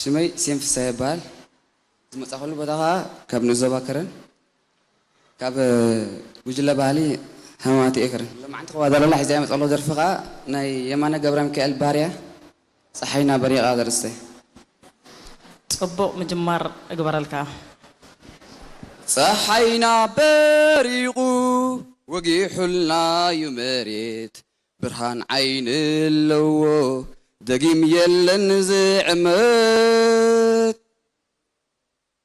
ሽመይ ሴም ፍስሃ ይበሃል። ዝመጻኹሉ ቦታ ኸኣ ካብ ንዞባ ከረን፣ ካብ ጉጅለ ባህሊ ሃማማት እየ ከረን። ሎማዓንቲ ክዋዳለላ ሒዘያ መጸሎ ደርፊ ኸኣ ናይ የማነ ገብረሚካኤል ባርያ፣ ጸሓይና በሪቓ ዘርእስተ። ጽቡቕ ምጅማር እግበረልካ። ጸሓይና በሪቑ ወጊሑልና እዩ መሬት፣ ብርሃን ዓይኒ ኣለዎ፣ ደጊም የለን ዝዕመት።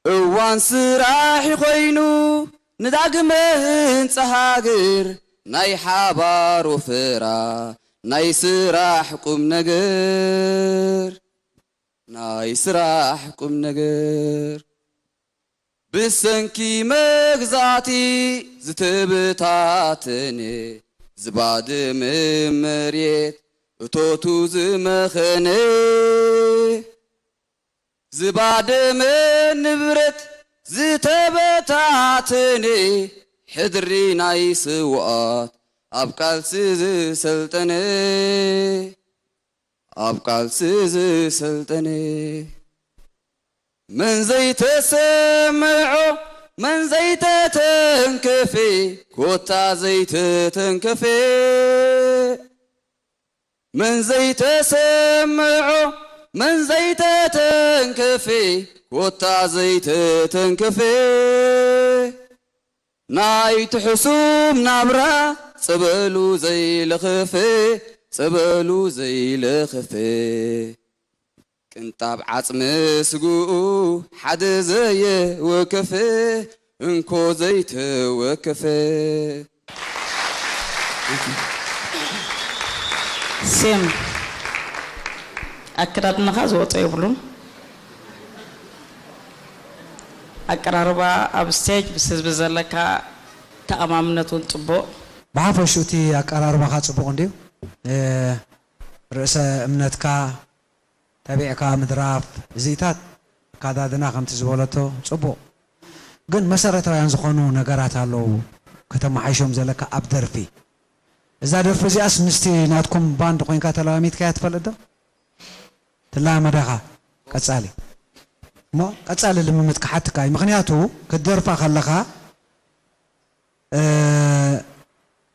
እዋን ስራሕ ኮይኑ ንዳግመ ህንጻ ሃገር፣ ናይ ሓባር ወፈራ፣ ናይ ስራሕ ቁም ነገር፣ ናይ ስራሕ ቁም ነገር። ብሰንኪ መግዛእቲ ዝተበታተነ፣ ዝባደመ መሬት እቶቱ ዝመኸነ፣ ዝባደመ ንብረት ዝተበታተነ፣ ሕድሪ ናይ ስውኣት ኣብ ቃልሲ ዝሰልጠነ፣ ኣብ ቃልሲ ዝሰልጠነ። መን ዘይተሰምዖ፣ መን ዘይተተንከፈ፣ ኮታ ዘይተተንከፈ። መን ዘይተሰምዖ፣ መን ዘይተተንከፈ፣ ኮታ ዘይተተንከፈ። ናይቲ ሕሱም ናብራ ጸበሉ ዘይለኸፈ፣ ጸበሉ ዘይለኸፈ። ቅንጣብ ዓጽሚ ስግኡ ሓደ ዘየወከፈ፣ እንኮ ዘይተወከፈ። ሴም ኣከዳድናኻ ዝወጾ የብሉን። ኣቀራርባ ኣብ ስቴጅ ምስ ህዝቢ ዘለካ ተኣማምነት እውን ጽቡቕ። ብሓፈሽኡ እቲ ኣቀራርባኻ ጽቡቕ እንድዩ። ርእሰ እምነትካ ተቢዕካ ምድራፍ፣ እዚኢታት ኣካዳድና ከምቲ ዝበለቶ ጽቡቕ፣ ግን መሰረታውያን ዝኾኑ ነገራት ኣለዉ ከተመሓይሾም ዘለካ ኣብ ደርፊ። እዛ ደርፊ እዚኣስ ምስቲ ናትኩም ባንድ ኮይንካ ተለማሚድካያ ትፈልጥ ዶ? ትለማመዳኻ ቀጻሊ እሞ ቀጻሊ ልምምድ ክሓትካ እዩ። ምኽንያቱ ክትደርፋ ከለኻ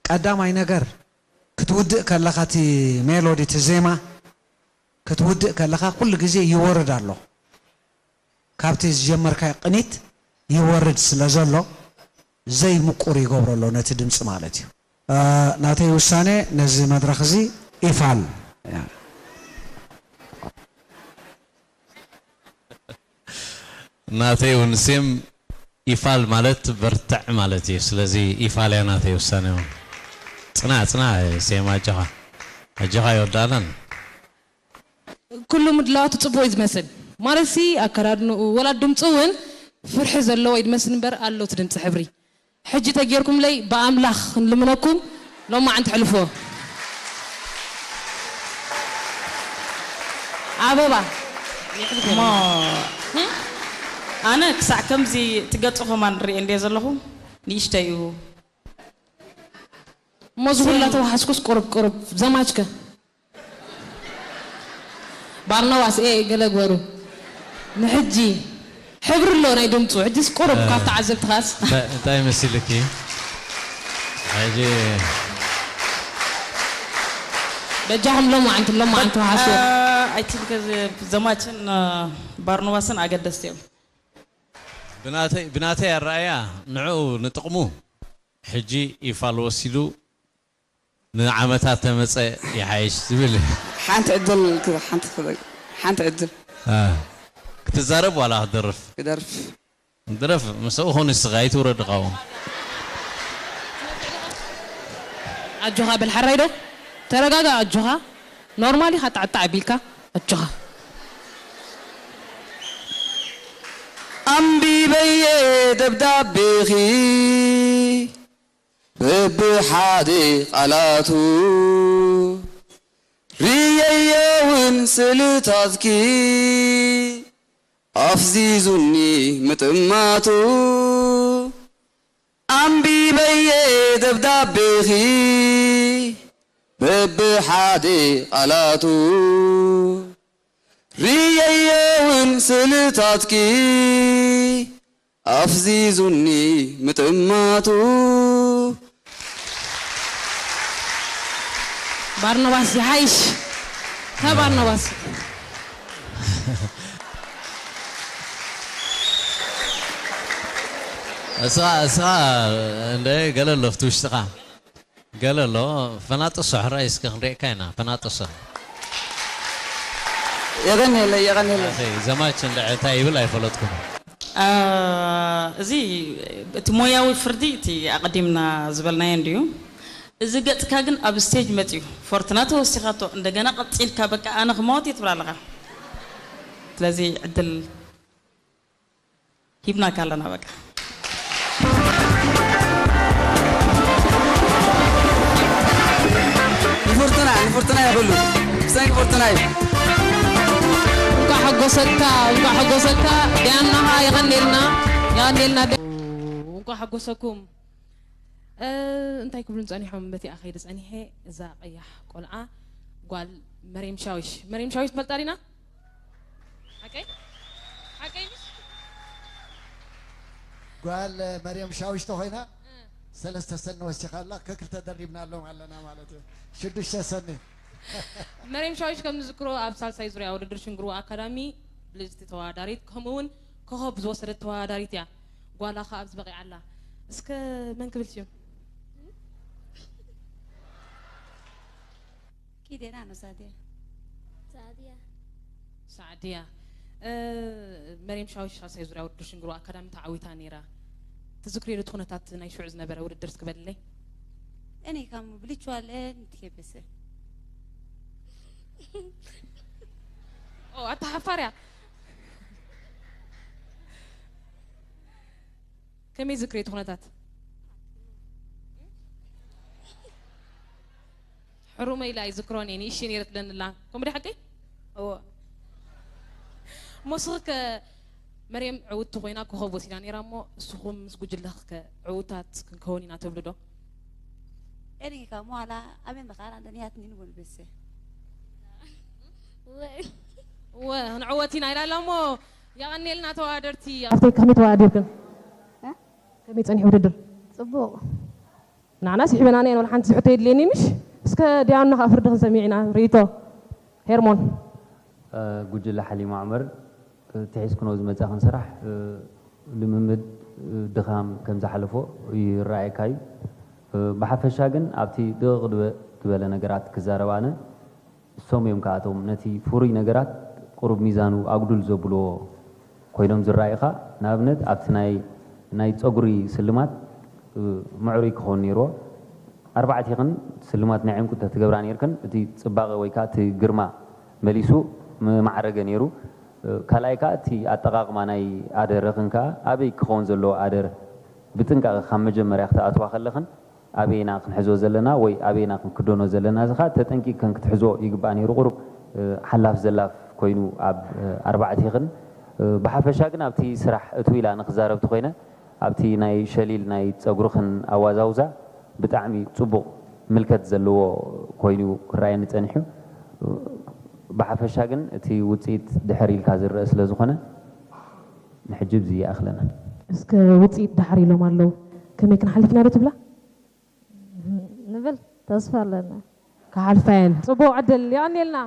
ቀዳማይ ነገር ክትውድእ ከለኻ እቲ ሜሎዲ እቲ ዜማ ክትውድእ ከለኻ ኩሉ ግዜ ይወርድ ኣሎ። ካብቲ ዝጀመርካዮ ቅኒት ይወርድ ስለ ዘሎ ዘይምቁር ይገብሮ ኣሎ ነቲ ድምፂ ማለት እዩ። ናተይ ውሳኔ ነዚ መድረኽ እዚ ኢፋል ናተይ እውን ሴም ኢፋል ማለት በርትዕ ማለት እዩ። ስለዚ ኢፋል እያ ናተይ ውሳኔ እውን። ጽናዕ ጽናዕ ሴም ኣጆኻ ኣጆኻ ኣይወዳእናን። ኩሉ ምድላዋቱ ጽቡቕ እዩ ዝመስል ማለትሲ ኣከዳድንኡ ወላ ድምጹ እውን ፍርሒ ዘለዎ እዩ ዝመስል እምበር ኣሎ እቲ ድምጺ ሕብሪ ሕጂ ተጌርኩምለይ ብኣምላኽ ክንልምነኩም ሎማዓንቲ ሕልፍዎ ኣበባ እሞ ኣነ ክሳዕ ከምዚ እቲ ገጹ ከማን ርእየ እንድየ ዘለኹ ንእሽተይ እዩ እሞ ዝኹላ ተዋሓስኩስ ቁሩብ ቁሩብ ዘማችከ ባርናባስ ኤእ ገለ ግበሩ ንሕጂ ሕብሪ ኣሎ ናይ ድምፁ ሕጂስ ቁሩብ ካብ ተዓዘብትኻስ እንታይ መሲልኪ ሕጂ በጃኹም ሎማዓንቲ ሎማዓንቲ ውሓስዎ I think ዘማችን ባርኖባስን ኣገደስቲ እዮም ብናተይ ኣረኣያ ንዕኡ ንጥቕሙ ሕጂ ኢፋል ወሲዱ ንዓመታት ተመጸ ይሓይሽ ዝብል እዩ። ሓንቲ ዕድል ሓንቲ ዕድል ክትዛረብ ዋላ ክትደርፍ? ክደርፍ። ድረፍ ምስኡ ኹን እስኻ ኣይትውረድ ካብኡ። ኣጆኻ በል ሓራይ ዶ ተረጋጋ ኣጆኻ ኖርማል ኢኻ ጣዕጣዕ ኣቢልካ ኣጆኻ። ኣንቢበየ ደብዳቤኺ በብሓደ ቓላቱ ርእየዮ እውን ስእልታትኪ ኣፍዚዙኒ ምጥማቱ ኣንቢበየ ደብዳቤኺ በብሓደ ቓላቱ ርእየዮ እውን ስእልታትኪ ኣፍዚዙኒ ምጥማቱ። ባርኖባስ ይሓይሽ። ታ ባርኖባስ እስኻ እስኻ እንደ ገለ ኣሎ ኣብቲ ውሽጥኻ ገለ ኣሎ። ፈናጥሶ ሕራይ እስኪ ክንሪኤካ ኢና። ፈናጥሶ። የቐንየለይ የቐንየለይ። ኣኸይ፣ ዘማች እንደ እንታይ ይብል ኣይፈለጥኩን። አ፣ እዚ እቲ ሞያዊ ፍርዲ እቲ ኣቐዲምና ዝበልናዮ እንድዩ። እዚ ገጽካ ግን ኣብ ስቴጅ መጽዩ ፎርትናቶ ወሲኻቶ እንደገና ቀጺልካ በቃ ኣነ ክመወት እየ ትብል ኣለኻ። ስለዚ ዕድል ሂብናካ ኣለና በቃ። ንፍርቱና ንፍርቱና ይኹሉ ሰይ ንፍርቱና እዩ። እንኳዕ ሓጎሰካ እንኳዕ ሓጎሰካ ዲያናኻ የቐኔልና የቐኔልና እንኳዕ ሓጎሰኩም። እንታይ ክብሉን ጸኒሖም በቲ ኣኸይዲ ጸኒሐ። እዛ ቀያሕ ቆልዓ ጓል መሬም ሻዊሽ መሬም ሻዊሽ ትፈልጣ ዲና? ሓቀይ ሓቀይ ምሽ ጓል መርየም ሻዊሽ ተኾይና ሰለስተ ሰኒ ወሲኻ ኣላ። ከክልተ ደሪብናሎም ኣለና ማለት እዩ። ሽዱሽተ ሰኒ። መሬም ሻዊሽ ከም ንዝክሮ ኣብ ሳልሳይ ዙርያ ውድድር ሽንግርዋ ኣካዳሚ ብልጽቲ ተወዳዳሪት ከምኡ እውን ኮኸብ ዝወሰደት ተወዳዳሪት እያ። ጓላ ከ ኣብዚ በቂዓ ኣላ። እስከ መን ክብል ሽም? ኪዴና ነው ሳዲያ። ሳዲያ ሳዕድያ መሬም ሻዊሽ ሳልሳይ ዙርያ ውድድር ሽንግሮ ኣካዳሚ ተዓዊታ ነይራ። ትዝክሪ ዶ እቲ ኩነታት ናይ ሽዑ ዝነበረ ውድድር እስኪ በልለይ? እኔ ካሙ ብልቼዋለሁ እንትን ከበሰ ኦ ኣታ ሓፋርያ ከመይ ዝክሪ እቲ ኩነታት? ሕሩመይ ኢላ ኣይዝክሮን እየ ንእሽተይ ነይረ ትብለኒ ኣላ። ከምኡ ድዩ ሓቀይ? እወ። እሞ እስኺ ከ መርየም ዕውትቲ ኮይና ኮኸብ ወሲዳ ነይራ እሞ እስኹም ምስ ጉጅለኺ ከ ዕውታት ክንከውን ኢና ትብሉ ዶ? Eri ka mo ala abe makara ndani hat nin bol bese. እወ ክንዕወት ኢና ኢላ ኣላ እሞ የቐንየልና ተወዳደርቲ። ኣብተይ ከመይ ተወዳዲርክን? ከመይ ጸኒሑ ውድድር? ጽቡቕ። ንዓና ስሒበና ነየን ወላ ሓንቲ ዝሕቶ የድልየኒ ምሽ እስከ ዲያኑ ከኣ ፍርዲ ክንሰሚዕ ኢና ርእይቶ ሄርሞን ጉጅለ ሓሊማ ዑመር እቲ ሒዝክኖ ዝመጻኽን ስራሕ ልምምድ ድኻም ከም ዝሓለፎ ይረኣየካ እዩ። ብሓፈሻ ግን ኣብቲ ድቕቕ ዝበለ ነገራት ክዛረብ ኣነ እሶም እዮም ከኣቶም ነቲ ፍሩይ ነገራት ቁሩብ ሚዛኑ ኣጉዱል ዘብልዎ ኮይኖም ዝረኣዩኻ። ንኣብነት ኣብቲ ናይ ናይ ጸጉሪ ስልማት ምዕሩይ ክኸውን ነይርዎ። ኣርባዕቲኽን ስልማት ናይ ዕንቁ እንተትገብራ ነይርክን እቲ ጽባቐ ወይ ከኣ እቲ ግርማ መሊሱ ምማዕረገ ነይሩ። ካልኣይ ከኣ እቲ ኣጠቓቕማ ናይ ኣደረኽን ከኣ ኣበይ ክኸውን ዘለዎ ኣደረ ብጥንቃቐ ካብ መጀመርያ ክትኣትዋ ከለኽን ኣበየና ክንሕዞ ዘለና ወይ ኣበየና ክንክደኖ ዘለና እዚ ከኣ ተጠንቂቕክን ክትሕዞ ይግባእ ነይሩ። ቁሩብ ሓላፍ ዘላፍ ኮይኑ ኣብ ኣርባዕቲኽን ብሓፈሻ ግን ኣብቲ ስራሕ እትው ኢላ ንክዛረብ ተኮይነ ኣብቲ ናይ ሸሊል ናይ ጸጉርኽን ኣዋዛውዛ ብጣዕሚ ጽቡቕ ምልከት ዘለዎ ኮይኑ ክረኣየኒ ጸኒሑ። ብሓፈሻ ግን እቲ ውጽኢት ድሕር ኢልካ ዝረአ ስለ ዝኾነ ንሕጂ ብዚ ይኣኽለና። እስከ ውጽኢት ደሓር ኢሎም ኣለዉ ከመይ ክንሓልፍ ኢና ዶ ትብላ? ንብል ተስፋ ኣለና። ክሓልፋ እየን። ጽቡቕ ዕድል የቐንየልና።